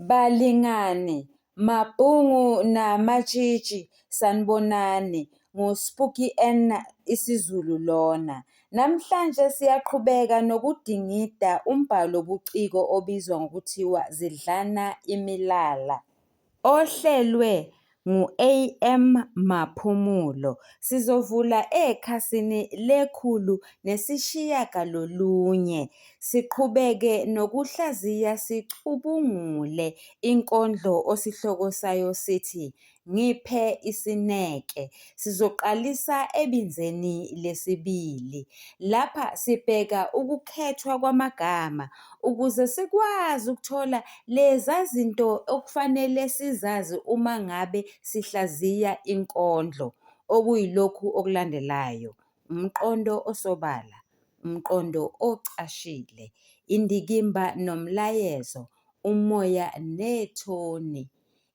Balingani, mabhungu namatshitshi, sanibonani. Ngu-Spooky N isiZulu lona. Namhlanje siyaqhubeka nokudingida umbhalo buciko obizwa ngokuthiwa Zidlana Imilala, ohlelwe ngu-AM Maphumulo. Sizovula ekhasini 109, siqhubeke nokuhlaziya sicubungule inkondlo osihloko sayo sithi Ngiphe Isineke. Sizoqalisa ebinzeni lesibili. Lapha sibheka ukukhethwa kwamagama ukuze sikwazi ukuthola leza zinto okufanele sizazi uma ngabe sihlaziya inkondlo, okuyilokhu okulandelayo: umqondo osobala, umqondo ocashile, indikimba nomlayezo, umoya nethoni,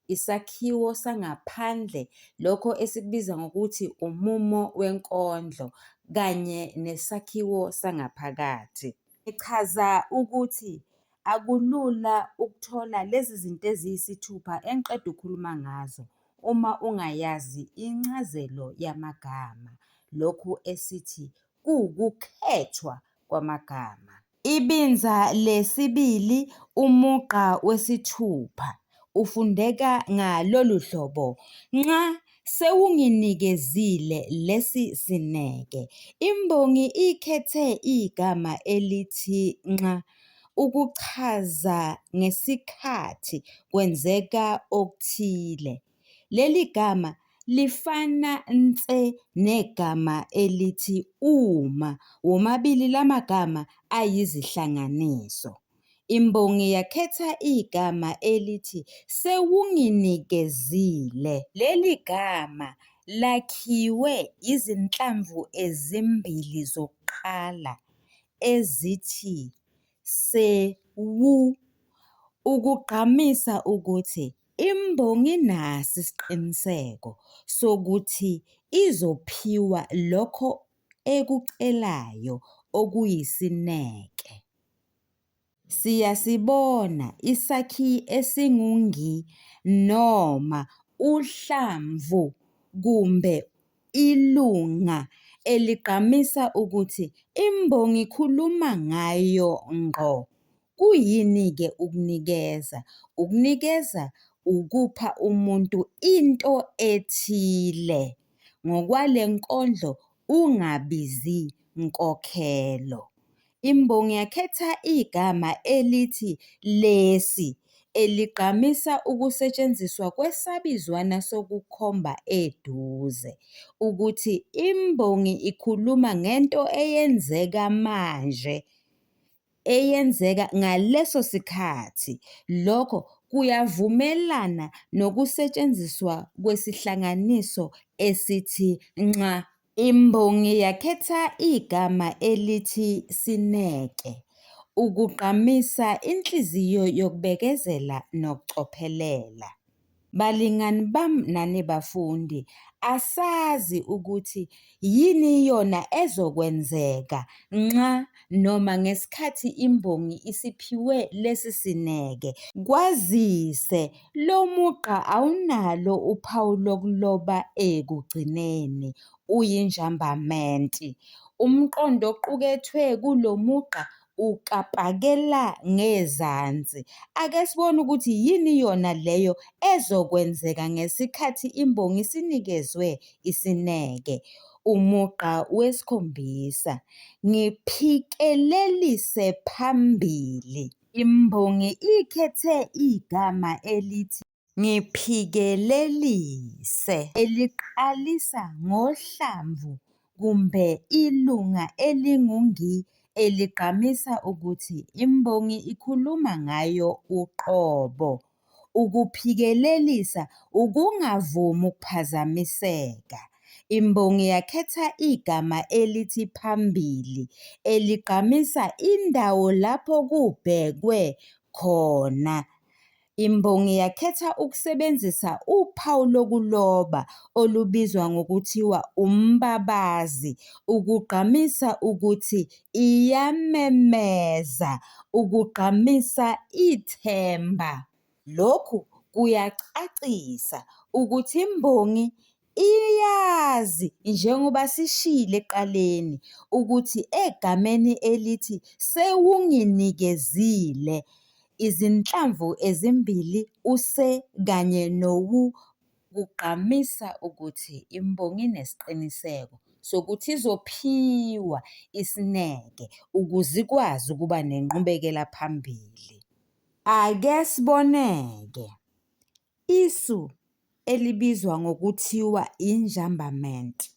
isakhiwo sangaphandle lokho esikubiza ngokuthi umumo wenkondlo kanye nesakhiwo sangaphakathi. Ngichaza ukuthi akulula ukuthola lezi zinto eziyisithupha engiqeda ukukhuluma ngazo uma ungayazi incazelo yamagama, lokhu esithi kuwukukhethwa kwamagama. Ibinza lesibili umugqa wesithupha ufundeka ngalolu hlobo, nxa sewunginikezile lesi sineke. Imbongi ikhethe igama elithi nxa ukuchaza ngesikhathi kwenzeka okuthile. Leli gama lifana nse negama elithi uma, womabili lamagama ayizihlanganiso. Imbongi yakhetha igama elithi sewunginikezile. Leli gama lakhiwe izinhlamvu ezimbili zokuqala ezithi sewu ukugqamisa ukuthi imbongi inaso isiqiniseko sokuthi izophiwa lokho ekucelayo okuyisineke. Siyasibona isakhi esingu-ngi noma uhlamvu kumbe ilunga eligqamisa ukuthi imbongi ikhuluma ngayo ngqo. Kuyini-ke ukunikeza? Ukunikeza ukupha umuntu into ethile. Ngokwale nkondlo ungabizi nkokhelo. Imbongi yakhetha igama elithi lesi eligqamisa ukusetshenziswa kwesabizwana sokukhomba eduze ukuthi imbongi ikhuluma ngento eyenzeka manje, eyenzeka ngaleso sikhathi. Lokho kuyavumelana nokusetshenziswa kwesihlanganiso esithi nxa. Imbongi yakhetha igama elithi sineke ukugqamisa inhliziyo yokubekezela nokucophelela. Balingani bami nani bafundi, asazi ukuthi yini yona ezokwenzeka nxa noma ngesikhathi imbongi isiphiwe lesi sineke. Kwazise lo mugqa awunalo uphawu lokuloba ekugcineni, uyinjambamenti. Umqondo oqukethwe kulo mugqa ukapakela ngezansi. Ake sibone ukuthi yini yona leyo ezokwenzeka ngesikhathi imbongi isinikezwe isineke. Umugqa wesikhombisa, ngiphikelelise phambili. Imbongi ikhethe igama elithi ngiphikelelise eliqalisa ngohlamvu kumbe ilunga elingu-ngi eligqamisa ukuthi imbongi ikhuluma ngayo uqobo. Ukuphikelelisa ukungavumi ukuphazamiseka. Imbongi yakhetha igama elithi phambili eligqamisa indawo lapho kubhekwe khona. Imbongi yakhetha ukusebenzisa uphawu lokuloba olubizwa ngokuthiwa umbabazi ukugqamisa ukuthi iyamemeza, ukugqamisa ithemba. Lokhu kuyacacisa ukuthi imbongi iyazi njengoba sishilo ekuqaleni ukuthi egameni elithi sewunginikezile izinhlamvu ezimbili u-se kanye no-wu kugqamisa ukuthi imbongi inesiqiniseko sokuthi izophiwa isineke ukuze ikwazi ukuba nenqubekelaphambili. Ake sibone-ke isu elibizwa ngokuthiwa enjambment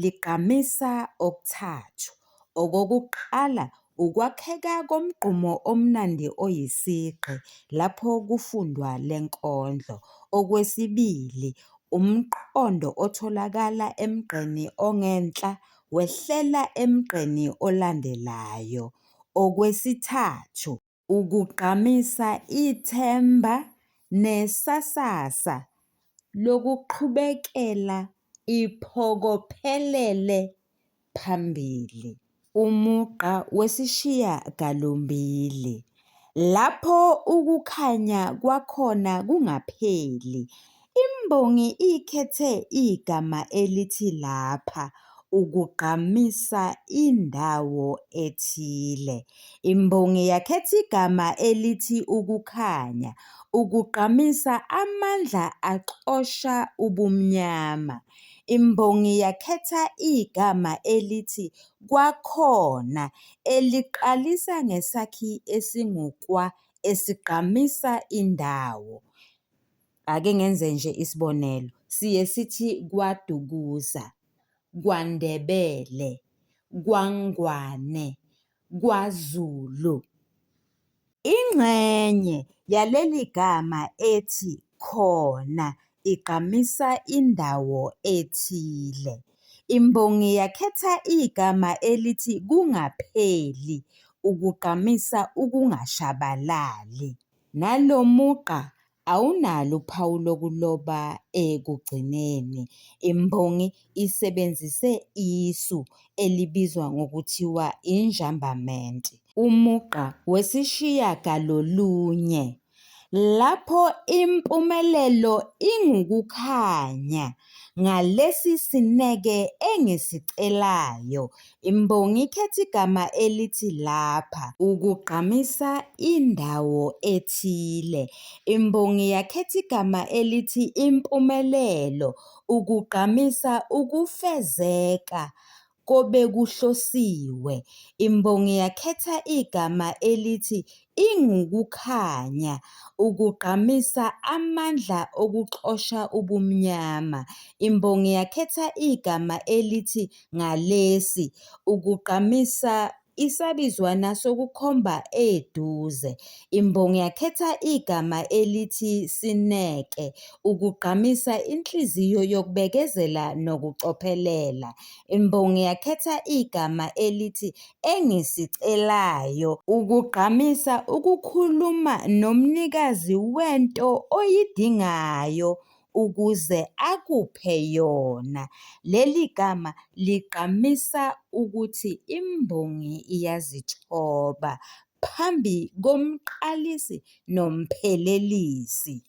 ligqamisa okuthathu. Okokuqala ukwakheka komgqumo omnandi oyisigqi lapho kufundwa le nkondlo. Okwesibili umqondo otholakala emgqeni ongenhla wehlela emgqeni olandelayo. Okwesithathu ukugqamisa ithemba nesasasa lokuqhubekela iphokophelele phambili. Umugqa wesishiyagalombili lapho ukukhanya kwakhona kungapheli. Imbongi ikhethe igama elithi lapha ukugqamisa indawo ethile. Imbongi yakhetha igama elithi ukukhanya ukugqamisa amandla axosha ubumnyama. Imbongi yakhetha igama elithi kwakhona eliqalisa ngesakhi esingu-kwa esigqamisa indawo. Ake ngenze nje isibonelo, siye sithi kwaDukuza, kwaNdebele, kwaNgwane, kwaZulu. Ingxenye yaleli gama ethi khona igqamisa indawo ethile. Imbongi yakhetha igama elithi kungapheli ukugqamisa ukungashabalali. Nalo mugqa awunalo uphawu lokuloba ekugcineni. Imbongi isebenzise isu elibizwa ngokuthiwa enjambamenti. Umugqa wesishiyagalolunye lapho impumelelo ingukukhanya ngalesi sineke engisicelayo. Imbongi ikhethe igama elithi lapha ukugqamisa indawo ethile. Imbongi yakhetha igama elithi impumelelo ukugqamisa ukufezeka kobekuhlosiwe. Imbongi yakhetha igama elithi ingukukhanya ukugqamisa amandla okuxosha ubumnyama. Imbongi yakhetha igama elithi ngalesi ukugqamisa isabizwana sokukhomba eduze. Imbongi yakhetha igama elithi sineke ukugqamisa inhliziyo yokubekezela nokucophelela. Imbongi yakhetha igama elithi engisicelayo ukugqamisa ukukhuluma nomnikazi wento oyidingayo ukuze akuphe yona. Leli gama ligqamisa ukuthi imbongi iyazithoba phambi komqalisi nomphelelisi.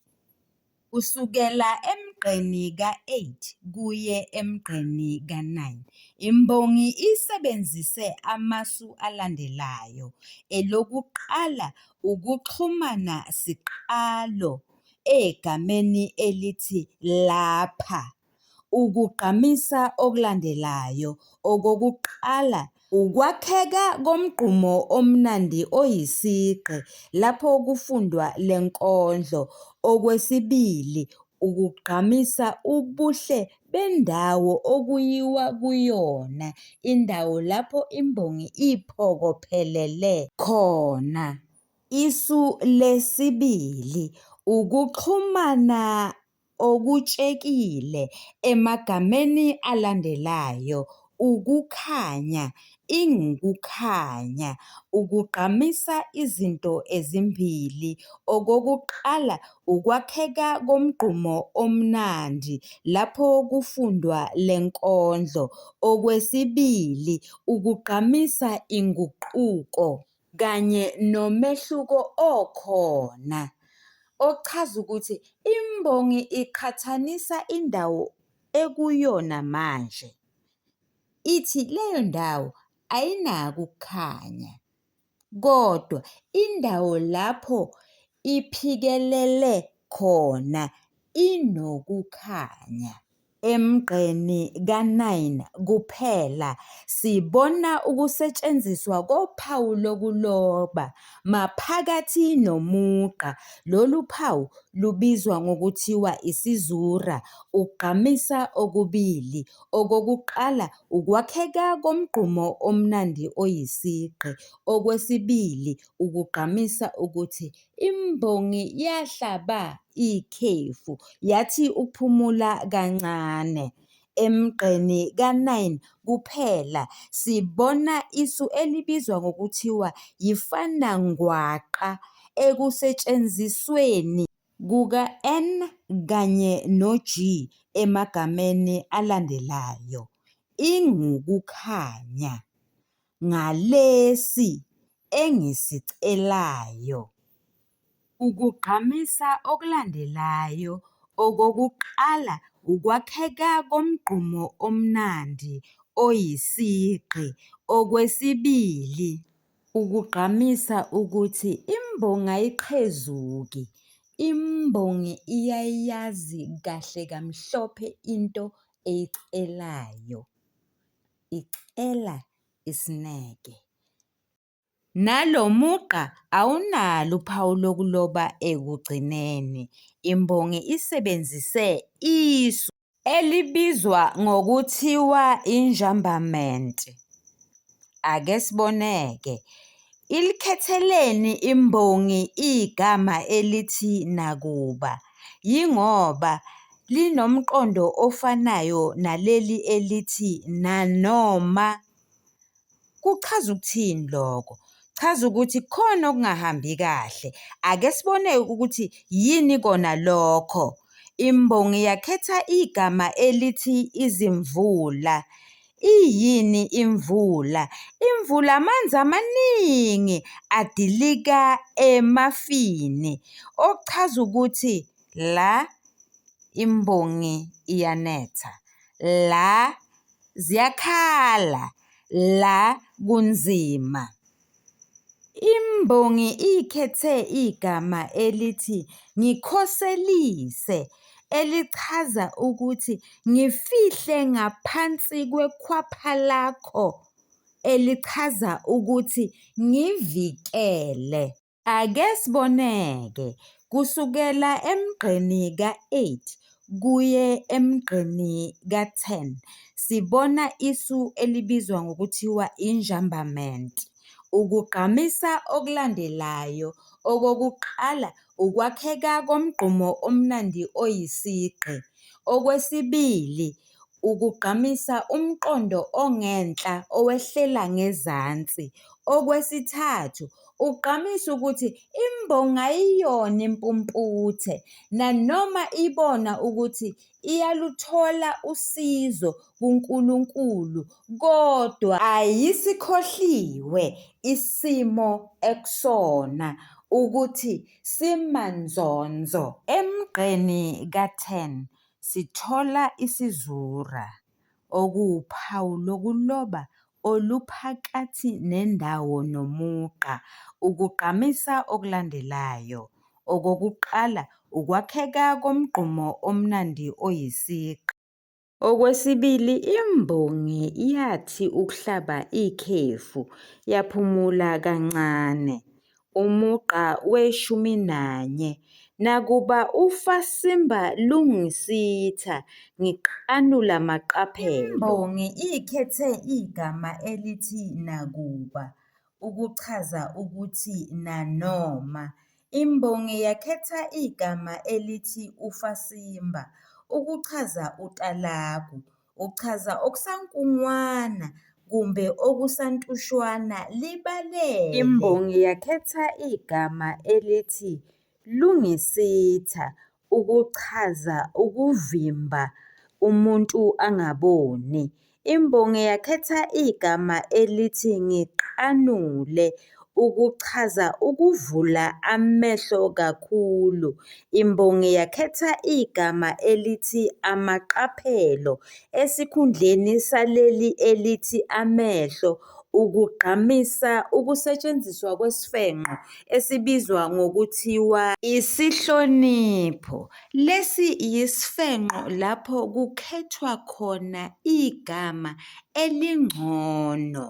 Kusukela emgqeni ka-8 kuye emgqeni ka-9 imbongi isebenzise amasu alandelayo. Elokuqala ukuxhumana siqalo egameni elithi lapha ukugqamisa okulandelayo. Okokuqala ukwakheka komgqumo omnandi oyisigqi lapho kufundwa le nkondlo. Okwesibili ukugqamisa ubuhle bendawo okuyiwa kuyona, indawo lapho imbongi iphokophelele khona. Isu lesibili ukuxhumana okutshekile emagameni alandelayo ukukhanya, ingukukhanya ukugqamisa izinto ezimbili. Okokuqala ukwakheka komgqumo omnandi lapho kufundwa le nkondlo. Okwesibili ukugqamisa inguquko kanye nomehluko okhona. Okuchaza ukuthi imbongi iqhathanisa indawo ekuyona manje, ithi leyo ndawo ayinakho ukukhanya kodwa indawo lapho iphikelele khona inokukhanya. Emgqeni ka-9 kuphela sibona ukusetshenziswa kophawu lokuloba maphakathi nomugqa lolu phawu lubizwa ngokuthiwa isizura ukugqamisa okubili. Okokuqala ukwakheka komgqumo omnandi oyisigqi. Okwesibili ukugqamisa ukuthi imbongi yahlaba ikhefu yathi ukuphumula kancane. Emgqeni ka-9 kuphela sibona isu elibizwa ngokuthiwa yifanangwaqa ekusetshenzisweni kuka-n kanye no-g emagameni alandelayo, ingukukhanya, ngalesi engisicelayo. Ukugqamisa okulandelayo okokuqala ukwakheka komgqumo omnandi oyisigqi. Okwesibili ukugqamisa ukuthi imbongi ayiqhezuki, imbongi iyayazi kahle kamhlophe into eyicelayo, icela isineke. Nalo mugqa awunalo uphawu lokuloba ekugcineni. Imbongi isebenzise isu elibizwa ngokuthiwa enjambment. Ake sibone-ke, ilikhetheleni imbongi igama elithi nakuba? Yingoba linomqondo ofanayo naleli elithi nanoma. Kuchaza ukuthini lokho? Chaza ukuthi khona okungahambi kahle. Ake sibone ukuthi yini kona lokho. Imbongi yakhetha igama elithi izimvula. Iyini imvula? Imvula amanzi amaningi adilika emafini. Okuchaza ukuthi la imbongi iyanetha, la ziyakhala, la kunzima. Imbongi ikhethe igama elithi ngikhoselise elichaza ukuthi ngifihle ngaphansi kwekhwapha lakho elichaza ukuthi ngivikele. Ake sibone-ke kusukela emgqeni ka-8 kuye emgqeni ka-10 sibona isu elibizwa ngokuthiwa enjambment. Ukugqamisa okulandelayo okokuqala ukwakheka komgqumo omnandi oyisigqi. Okwesibili ukugqamisa umqondo ongenhla owehlela ngezansi. Okwesithathu ugqamisa ukuthi imbongi ayiyona impumputhe nanoma ibona ukuthi iyaluthola usizo kuNkulunkulu kodwa ayisikhohliwe isimo ekusona ukuthi simanzonzo. Emgqeni ka-10 sithola isizura okuwuphawu lokuloba oluphakathi nendawo nomugqa. Ukugqamisa okulandelayo okokuqala ukwakheka komgqumo omnandi oyisigqi. Okwesibili imbongi yathi ukuhlaba ikhefu yaphumula kancane. Umugqa weshumi nanye nakuba ufasimba lungisitha ngiqanul' amaqaphelo. Imbongi ikhethe igama elithi nakuba ukuchaza ukuthi nanoma. Imbongi yakhetha igama elithi ufasimba ukuchaza utalagu, uchaza okusankungwana kumbe okusantushwana libalele. Imbongi yakhetha igama elithi lungisitha ukuchaza ukuvimba umuntu angaboni. Imbongi yakhetha igama elithi ngiqanule. ukuchaza ukuvula amehlo kakhulu. Imbongi yakhetha igama elithi amaqaphelo esikhundleni saleli elithi amehlo ukugqamisa ukusetshenziswa kwesifenqo esibizwa ngokuthiwa isihlonipho. Lesi yisifenqo lapho kukhethwa khona igama elingcono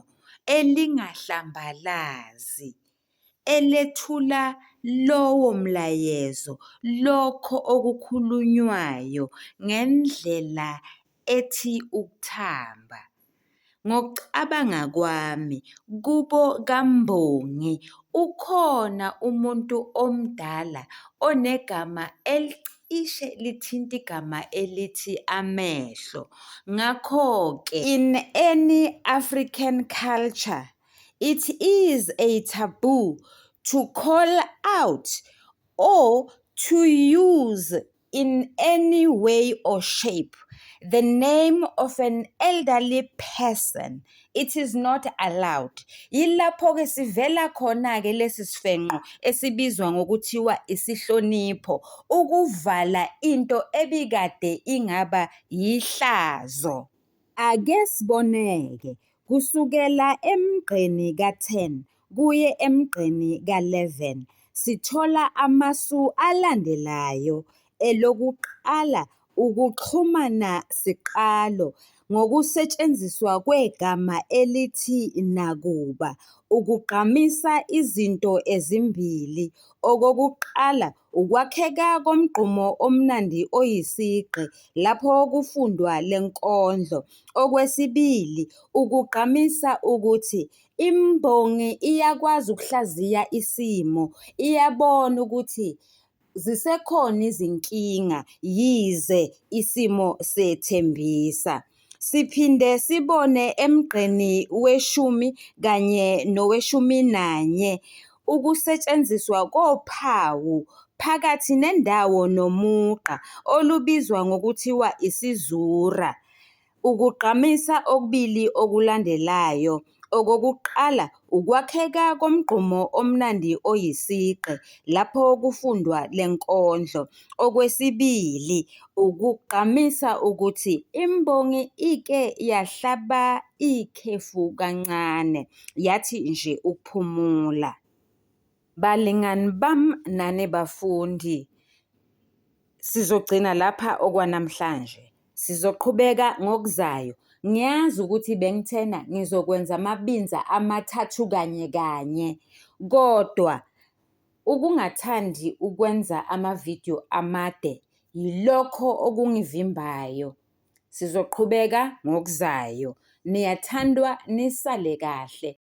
elingahlambalazi, elethula lowo mlayezo, lokho okukhulunywayo ngendlela ethi ukuthamba. Ngokucabanga kwami kubo kaMbongi ukhona umuntu omdala onegama elicishe lithinte igama elithi amehlo. Ngakho-ke, in any African culture, it is a taboo to call out or to use in any way or shape the name of an elderly person. It is not allowed. Yilapho-ke sivela khona-ke lesi sifenqo esibizwa ngokuthiwa isihlonipho, ukuvala into ebikade ingaba yihlazo. Ake sibone-ke, kusukela emgqeni ka-10 kuye emgqeni ka-11 sithola amasu alandelayo. Elokuqala ukuxhumana siqalo ngokusetshenziswa kwegama elithi nakuba ukugqamisa izinto ezimbili. Okokuqala, ukwakheka komgqumo omnandi oyisigqi lapho kufundwa le nkondlo. Okwesibili, ukugqamisa ukuthi imbongi iyakwazi ukuhlaziya isimo, iyabona ukuthi zisekhona izinkinga yize isimo sethembisa. Siphinde sibone emgqeni weshumi kanye noweshumi nanye ukusetshenziswa kophawu phakathi nendawo nomugqa olubizwa ngokuthiwa isizura ukugqamisa okubili okulandelayo. Okokuqala, ukwakheka komgqumo omnandi oyisigqi lapho kufundwa le nkondlo. Okwesibili, ukugqamisa ukuthi imbongi ike yahlaba ikhefu kancane, yathi nje ukuphumula. Balingani bami nani bafundi, sizogcina lapha okwanamhlanje. Sizoqhubeka ngokuzayo. Ngiyazi ukuthi bengithena ngizokwenza amabinza amathathu kanye kanye, kodwa ukungathandi ukwenza amavidiyo amade yilokho okungivimbayo. Sizoqhubeka ngokuzayo. Niyathandwa, nisale kahle.